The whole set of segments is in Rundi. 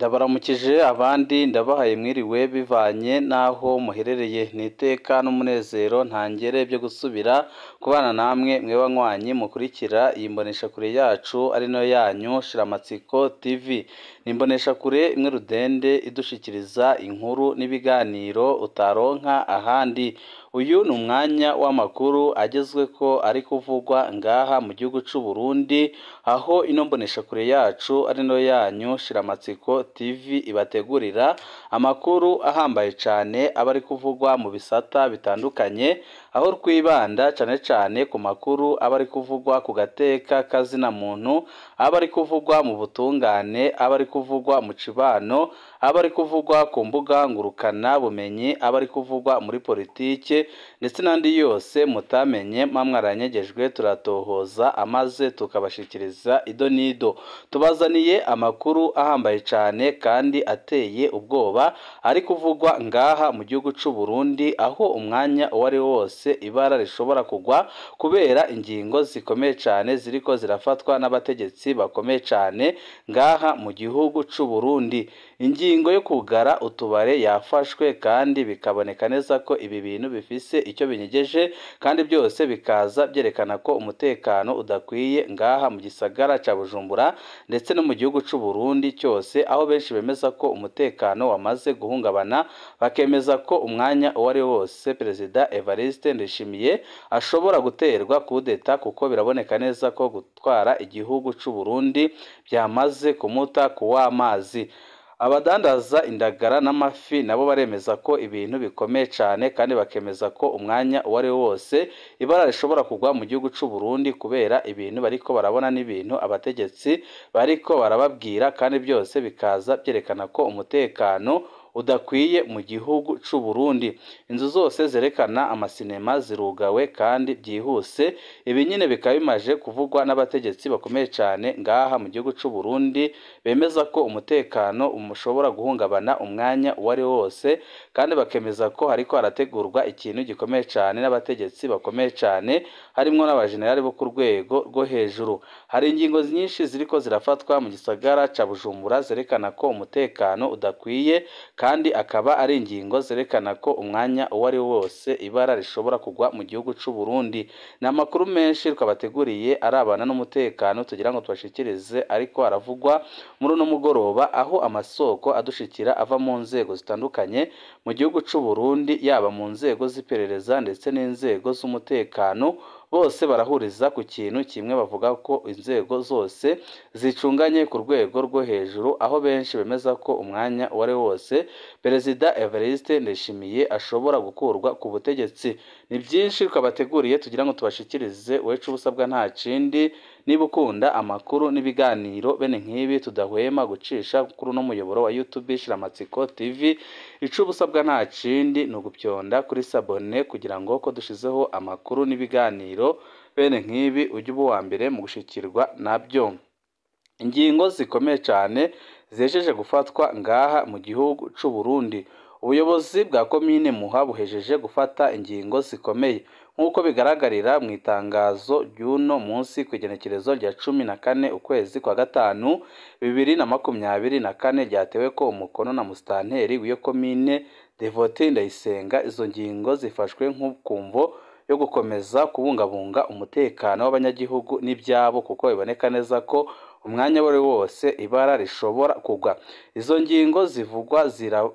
Ndabaramukije abandi ndabahaye mwiriwe bivanye n'aho muherereye, ni iteka n'umunezero ntangere byo gusubira kubana namwe mwe banywanyi mukurikira iyi mboneshakure yacu ari nayo yanyu Shiramatsiko TV. Ni imboneshakure imwe rudende idushikiriza inkuru n'ibiganiro utaronka ahandi. Uyu ni umwanya w'amakuru agezweko ari kuvugwa ngaha mu gihugu c'u Burundi, aho ino mboneshakure yacu ari nayo yanyu Shiramatsiko TV ibategurira amakuru ahambaye cane aba ari kuvugwa mu bisata bitandukanye, aho twibanda cane cane ku makuru aba ari kuvugwa ku gateka kazina muntu, aba ari kuvugwa mu butungane, aba ari kuvugwa mu cibano, aba ari kuvugwa ku mbuga ngurukana bumenyi, aba ari kuvugwa muri politike ndetse n'andi yose mutamenye mwamwaranyegejwe, turatohoza amaze tukabashikiriza ido n'ido. Tubazaniye amakuru ahambaye cane kandi ateye ubwoba ari kuvugwa ngaha mu gihugu c'u Burundi, aho umwanya uwo ari wose ibara rishobora kugwa kubera ingingo zikomeye cane ziriko zirafatwa n'abategetsi bakomeye cane ngaha mu gihugu c'u Burundi. Ingingo yo kugara utubare yafashwe kandi bikaboneka neza ko ibi bintu bifise icyo binyegeje, kandi byose bikaza byerekana ko umutekano udakwiye ngaha mu gisagara ca Bujumbura ndetse no mu gihugu c'u Burundi cyose, aho benshi bemeza ko umutekano wamaze guhungabana, bakemeza ko umwanya uwo ari wose Perezida Evariste Ndayishimiye ashobora guterwa kudeta, kuko biraboneka neza ko gutwara igihugu c'u Burundi byamaze kumuta kuw'amazi. Abadandaza indagara n'amafi nabo baremeza ko ibintu bikomeye cane, kandi bakemeza ko umwanya uwo ari wose ibara rishobora kugwa mu gihugu c'u Burundi kubera ibintu bariko barabona n'ibintu abategetsi bariko barababwira, kandi byose bikaza byerekana ko umutekano udakwiye mu gihugu c'u Burundi. Inzu zose zerekana amasinema zirugawe kandi byihuse. Ibi nyine bikaba bimaje kuvugwa n'abategetsi bakomeye cane ngaha mu gihugu c'u Burundi, bemeza ko umutekano ushobora guhungabana umwanya uwo ari wose, kandi bakemeza ko hariko harategurwa ikintu gikomeye cane n'abategetsi bakomeye cane, harimwo n'abajenerali bo ku rwego rwo hejuru. Hari ingingo nyinshi ziriko zirafatwa mu gisagara ca Bujumbura zerekana ko umutekano udakwiye, kandi akaba ari ingingo zerekana ko umwanya uwo ari wose ibara rishobora kugwa mu gihugu c'u Burundi. Ni amakuru menshi twabateguriye arabana n'umutekano tugira ngo tubashikirize, ariko aravugwa muri uno mugoroba, aho amasoko adushikira ava mu nzego zitandukanye mu gihugu c'u Burundi, yaba mu nzego z'iperereza ndetse n'inzego z'umutekano, bose barahuriza ku kintu kimwe, bavuga ko inzego zose zicunganye ku rwego rwo hejuru, aho benshi bemeza ko umwanya uwo ari wose Perezida Evariste Ndayishimiye ashobora gukurwa ku butegetsi. Ni byinshi twabateguriye tugira ngo tubashikirize, wecu ubusabwa nta kindi, niba ukunda amakuru n'ibiganiro bene nk'ibi tudahwema gucisha kuri uno muyoboro wa YouTube Shiramatsiko TV, ico ubusabwa nta kindi ni ugupyonda kuri sabone kugira ngo ko dushizeho amakuru n'ibiganiro bene nk'ibi ujye uba uwa mbere mu gushikirwa nabyo. Ingingo zikomeye cane zihejeje gufatwa ngaha mu gihugu c'u Burundi. Ubuyobozi bwa komine Muha buhejeje gufata ingingo zikomeye nk'uko bigaragarira mu itangazo ry'uno munsi ku igenekerezo rya 14 ukwezi kwa 5 2024 ryatewe ko umukono na musitanteri w'iyo komine Devote Ndayisenga. Izo ngingo zifashwe nk'ukumvo yo gukomeza kubungabunga umutekano w'abanyagihugu n'ibyabo, kuko biboneka neza ko umwanya wari wose ibara rishobora kugwa. Izo ngingo zivugwa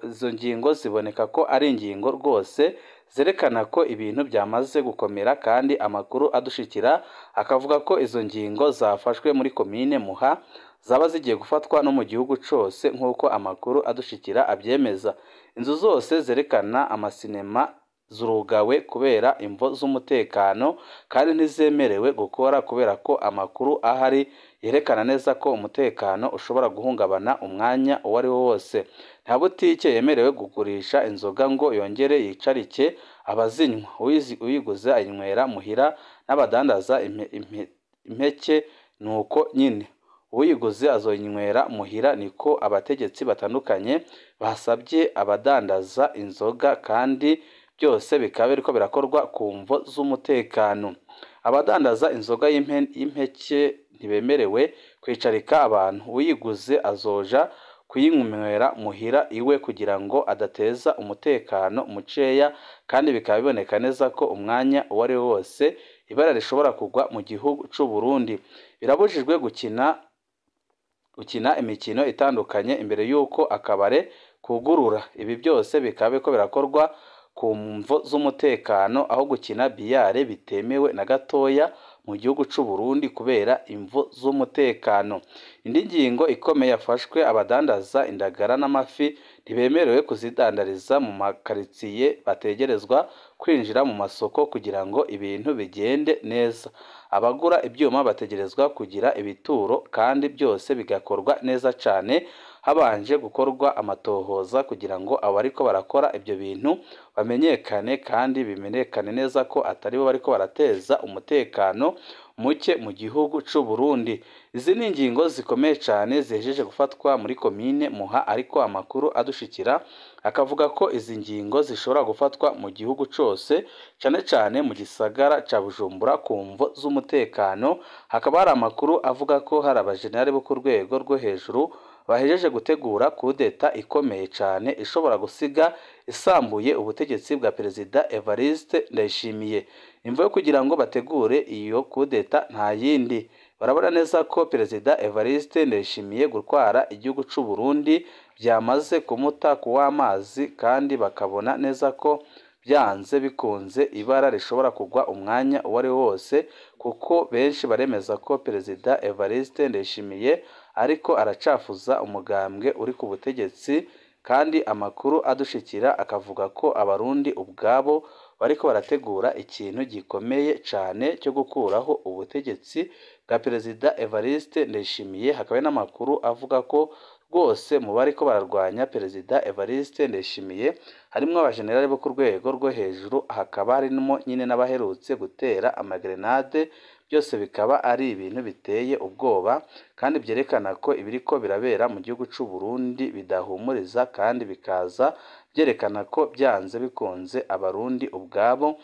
izo ngingo ziboneka ko ari ingingo rwose zerekana ko ibintu byamaze gukomera, kandi amakuru adushikira akavuga ko izo ngingo zafashwe muri komine Muha zaba zigiye gufatwa no mu gihugu cose nk'uko amakuru adushikira abyemeza. Inzu zose zerekana amasinema zurugawe kubera imvo z'umutekano, kandi ntizemerewe gukora kubera ko amakuru ahari yerekana neza ko umutekano ushobora guhungabana umwanya uwo ari wo wose. Nta butike yemerewe kugurisha inzoga ngo yongere yicarike abazinywa, uyiguze ayinywera muhira, n'abadandaza impeke nuko nyine uyiguze azoyinywera muhira, niko abategetsi batandukanye basabye abadandaza inzoga, kandi byose bikaba biriko birakorwa ku mvo z'umutekano. Abadandaza inzoga y'impeke ntibemerewe kwicarika abantu, uyiguze azoja kuyinywera muhira iwe kugira ngo adateza umutekano muceya, kandi bikaba biboneka neza ko umwanya uwo ari wo wose ibara rishobora kugwa mu gihugu c'u Burundi. Birabujijwe gukina imikino itandukanye imbere y'uko akabare kugurura. Ibi byose bikaba biriko birakorwa ku mvo z'umutekano, aho gukina biyare bitemewe na gatoya mu gihugu c'u Burundi kubera imvo z'umutekano. Indi ngingo ikomeye yafashwe, abadandaza indagara n'amafi ntibemerewe kuzidandariza mu makaritsiye, bategerezwa kwinjira mu masoko kugira ngo ibintu bigende neza. Abagura ibyuma bategerezwa kugira ibituro kandi byose bigakorwa neza cane, habanje gukorwa amatohoza kugira ngo abariko barakora ibyo bintu bamenyekane kandi bimenyekane neza ko atari bo bariko barateza umutekano muke mu gihugu c'u Burundi. Izi ni ingingo zikomeye cane zihejeje gufatwa muri komine Muha, ariko amakuru adushikira akavuga ko izi ngingo zishobora gufatwa mu gihugu cose, cane cane mu gisagara ca Bujumbura ku mvo z'umutekano. Hakaba hari amakuru avuga ko hari abajenerali bo ku rwego rwo hejuru bahejeje gutegura kudeta ikomeye cane ishobora gusiga isambuye ubutegetsi bwa Perezida Evariste Ndayishimiye. Imvo yo kugira ngo bategure iyo kudeta nta yindi, barabona neza ko Perezida Evariste Ndayishimiye gutwara igihugu c'u Burundi byamaze kumuta kuw'amazi, kandi bakabona neza ko byanze bikunze ibara rishobora kugwa umwanya uwo ari wo wose, kuko benshi baremeza ko Perezida Evariste Ndayishimiye ariko aracafuza umugambwe uri ku butegetsi, kandi amakuru adushikira akavuga ko abarundi ubwabo bariko barategura ikintu gikomeye cane cyo gukuraho ubutegetsi bwa Perezida Evariste Ndayishimiye. Hakaba n'amakuru avuga ko rwose mu bariko bararwanya Perezida Evariste Ndayishimiye harimwo abajenerali bo ku rwego rwo hejuru, hakaba harimo nyine n'abaherutse gutera amagrenade. Byose bikaba ari ibintu biteye ubwoba kandi byerekana ko ibiriko birabera mu gihugu c'u Burundi bidahumuriza, kandi bikaza byerekana ko byanze bikunze abarundi ubwabo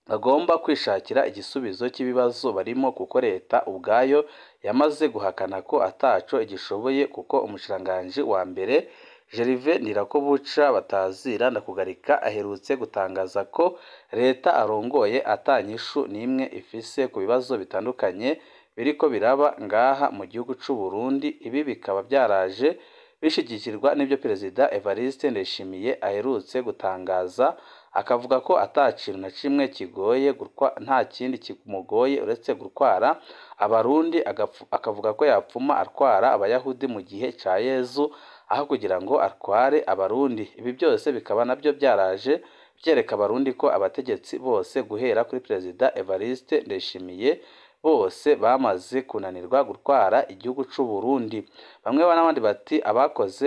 bagomba kwishakira igisubizo cy'ibibazo barimo, kuko leta ubwayo yamaze guhakana ko ataco igishoboye, kuko umushikiranganji wa mbere Gervais Ndirakobuca batazira Ndakugarika aherutse gutangaza ko leta arongoye atanyishu n'imwe ifise ku bibazo bitandukanye biriko biraba ngaha mu gihugu c'u Burundi. Ibi bikaba byaraje bishigikirwa n'ibyo Perezida Evariste Ndayishimiye aherutse gutangaza, akavuga ko ata kintu na kimwe kigoye nta kindi kimugoye uretse gutwara abarundi, akavuga ko yapfuma atwara abayahudi mu gihe ca Yezu aho kugira ngo atware abarundi. Ibi byose bikaba nabyo byaraje byereka abarundi ko abategetsi bose guhera kuri Perezida Evariste Ndayishimiye bose bamaze kunanirwa gutwara igihugu c'u Burundi. Bamwe n'abandi bati abakoze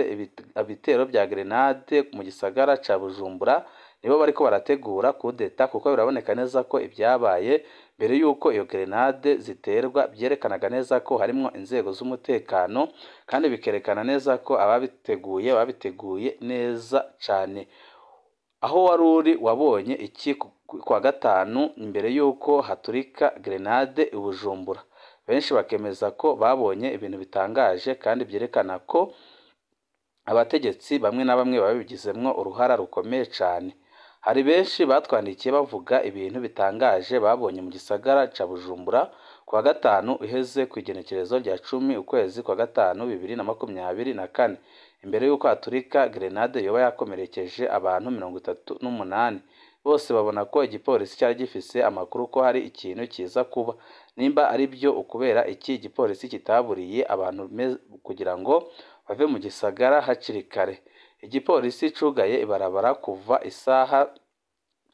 ibitero bya grenade mu gisagara ca Bujumbura nibo bariko barategura kudeta, kuko biraboneka neza ko ibyabaye mbere y'uko iyo grenade ziterwa byerekanaga neza ko harimwo inzego z'umutekano, kandi bikerekana neza ko ababiteguye babiteguye neza cane. Aho wari uri wabonye iki kwa gatanu imbere y'uko haturika grenade i Bujumbura? Benshi bakemeza ko babonye ibintu bitangaje kandi byerekana ko abategetsi bamwe na bamwe babigizemwo uruhara rukomeye cane. Hari benshi batwandikiye bavuga ibintu bitangaje babonye mu gisagara ca Bujumbura kuwa gatanu uheze ku igenekerezo rya 10 ukwezi kwa gatanu 2024, imbere y'uko haturika grenade yoba yakomerekeje abantu 38. Bose babona ko igipolisi cyari gifise amakuru ko hari ikintu kiza kuba. Nimba ari byo, ukubera iki igipolisi kitaburiye abantu kugira ngo bave mu gisagara hakiri kare? Igipolisi cugaye ibarabara kuva isaha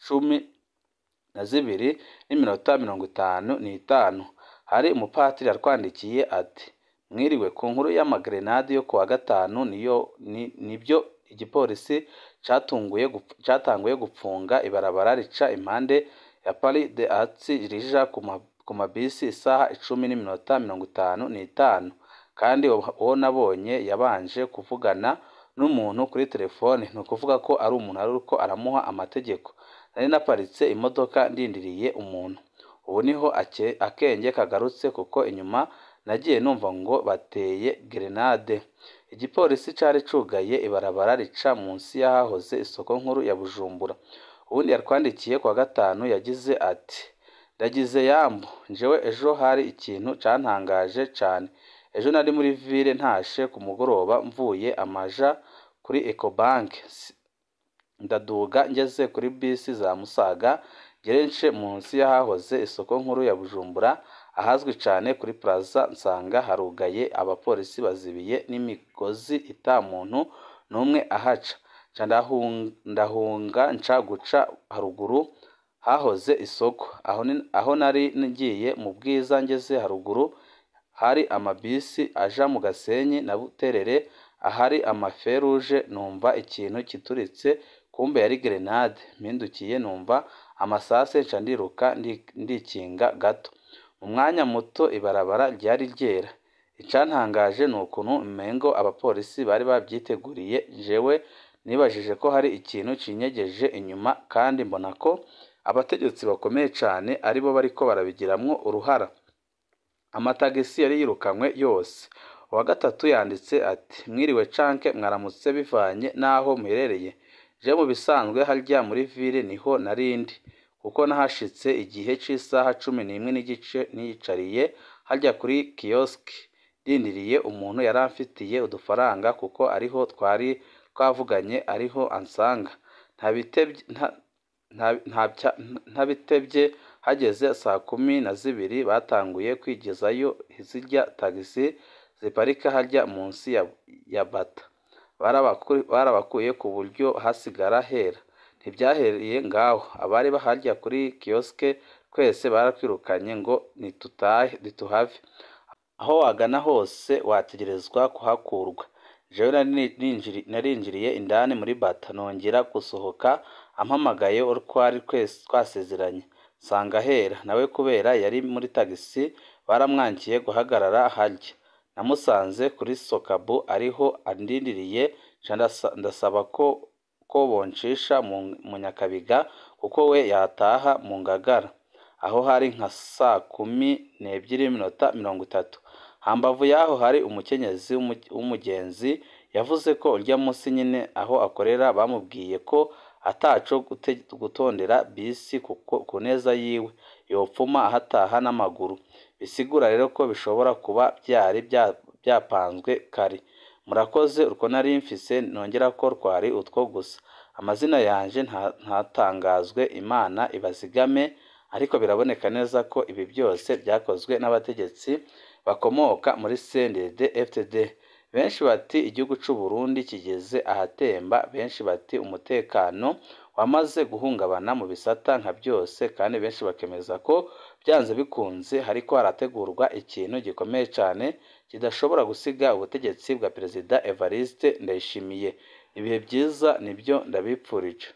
12:55. Hari umupatiri yatwandikiye ati: mwiriwe, ku nkuru y'amagrenade yo kuwa gatanu niyo nibyo igipolisi cyatanguye gupfunga ibarabara rica impande ya Paris de Arts rija ku mabisi isaha 10:55, kandi uwo nabonye yabanje kuvugana n'umuntu kuri telefone, ni ukuvuga ko ari umuntu ariko aramuha amategeko. Nari naparitse imodoka ndindiriye umuntu. Ubu niho akenge kagarutse, kuko inyuma nagiye numva ngo bateye grenade. Igipolisi cari cugaye ibarabara rica munsi y'ahahoze isoko nkuru ya Bujumbura. Uwundi yatwandikiye kuwa gatanu yagize ati: "Ndagize yambu, jewe ejo hari ikintu cantangaje cane. Ejo nari muri ville ntashe ku mugoroba mvuye amaja kuri Ecobank, ndaduga ngeze kuri bisi za Musaga ngere nce munsi y'ahahoze isoko nkuru ya Bujumbura ahazwi cane kuri Plaza, nsanga harugaye, abapolisi bazibiye n'imigozi ata muntu n'umwe ahaca. Nca ndahunga nca guca haruguru hahoze isoko, aho nari ngiye mu Bwiza. Ngeze haruguru hari amabisi aja mu Gasenyi na Buterere, ahari amaferuje, numva ikintu kituritse, kumbe yari grenade. Mpindukiye numva amasase, nca ndiruka ndikinga gato. Mu mwanya muto ibarabara ryari ryera. Icantangaje ni ukuntu umengo abapolisi bari bavyiteguriye. Jewe nibajije ko hari ikintu cinyegeje inyuma, kandi mbona ko abategetsi bakomeye cane aribo bariko barabigiramwo uruhara. Amatagisi yari yirukanywe yose." Uwa gatatu yanditse ati: "Mwiriwe canke mwaramutse bivanye n'aho muherereye. Je mu bisanzwe harya muri ville niho narindi, kuko nahashitse igihe c'isaha 11:30, niyicariye harya kuri kiosk ndindiriye umuntu yaramfitiye udufaranga, kuko ariho twari twavuganye ariho ansanga. Ntabitevye hageze saa 12 batanguye kwigizayo zirya tagisi ziparika harya munsi ya Bata. Barabakuye ku buryo hasigara hera. Ntivyahereye ngaho, abari harya kuri kioske twese baratwirukanye ngo nitutahe nituhave. Aho wagana hose wategerezwa kuhakurwa. Jewe narinjiriye indani muri Bata, nongera gusohoka ampamagaye uwo twari twasezeranye, nsanga hera. Nawe kubera yari muri tagisi baramwankiye guhagarara harya. Namusanze kuri Sokabu ariho andindiriye, nca ndasaba ko boncisha mu Nyakabiga kuko we yataha mu Ngagara. Aho hari nka saa 12:30. Hambavu yaho hari umukenyezi w'umugenzi yavuze ko urya musi nyene aho akorera bamubwiye ko ataco gutondera bisi kuko ku neza yiwe yopfuma ahataha n'amaguru. Bisigura rero ko bishobora kuba vyari vyapanzwe kare. Murakoze, urwo nari mfise nongerako twari utwo gusa. Amazina yanje ntatangazwe, Imana ibazigame, ariko biraboneka neza ko ibi byose vyakozwe n'abategetsi bakomoka muri CNDD FDD. Benshi bati igihugu c'u Burundi kigeze ahatemba, benshi bati umutekano wamaze guhungabana mu bisata nka byose, kandi benshi bakemeza ko byanze bikunze hariko harategurwa ikintu gikomeye cane kidashobora gusiga ubutegetsi bwa Perezida Evariste Ndayishimiye. Ibihe vyiza nibyo ndabipfurije."